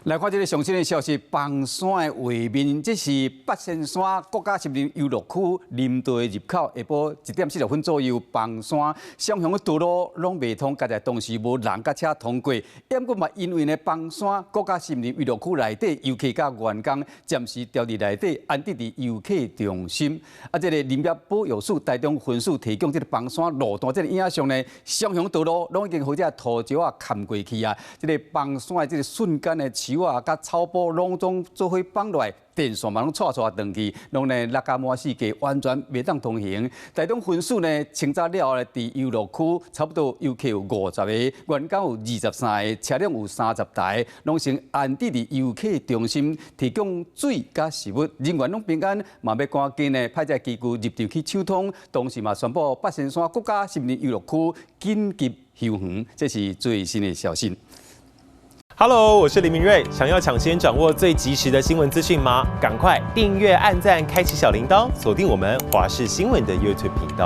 來看這个上新的消息，崩山的畫面，這是八仙山國家森林遊樂區林道的入口，下晡1點40分左右崩山，雙向的道路攏袂通，佮在當時無人佮車通過。毋過嘛，因為呢崩山，國家森林遊樂區內底遊客佮員工暫時調佇內底安置佇遊客中心。啊，這个林業保育署臺中分署提供這个崩山路段這个影像呢，雙向道路攏已經予這土石仔崁過去啊！這个崩山的這个瞬間的樹仔佮草埔攏總做伙崩落來，電線嘛攏掣掣斷去，攏呢落甲滿四界，完全袂當通行。臺中分署呢，清早了後呢，佇遊樂區差不多遊客有50個，員工有23個，車輛有30台，攏先安置佇遊客中心，提供水佮食物，人員攏平安，嘛欲趕緊呢派這機具入場去搶通。同時嘛宣布八仙山國家森林遊樂區緊急休園，這是最新的消息。 Hello，我是林明瑞。想要搶先掌握最及時的新聞資訊嗎？趕快訂閱、按讚、開啟小鈴鐺，鎖定我們華視新聞的 YouTube 頻道。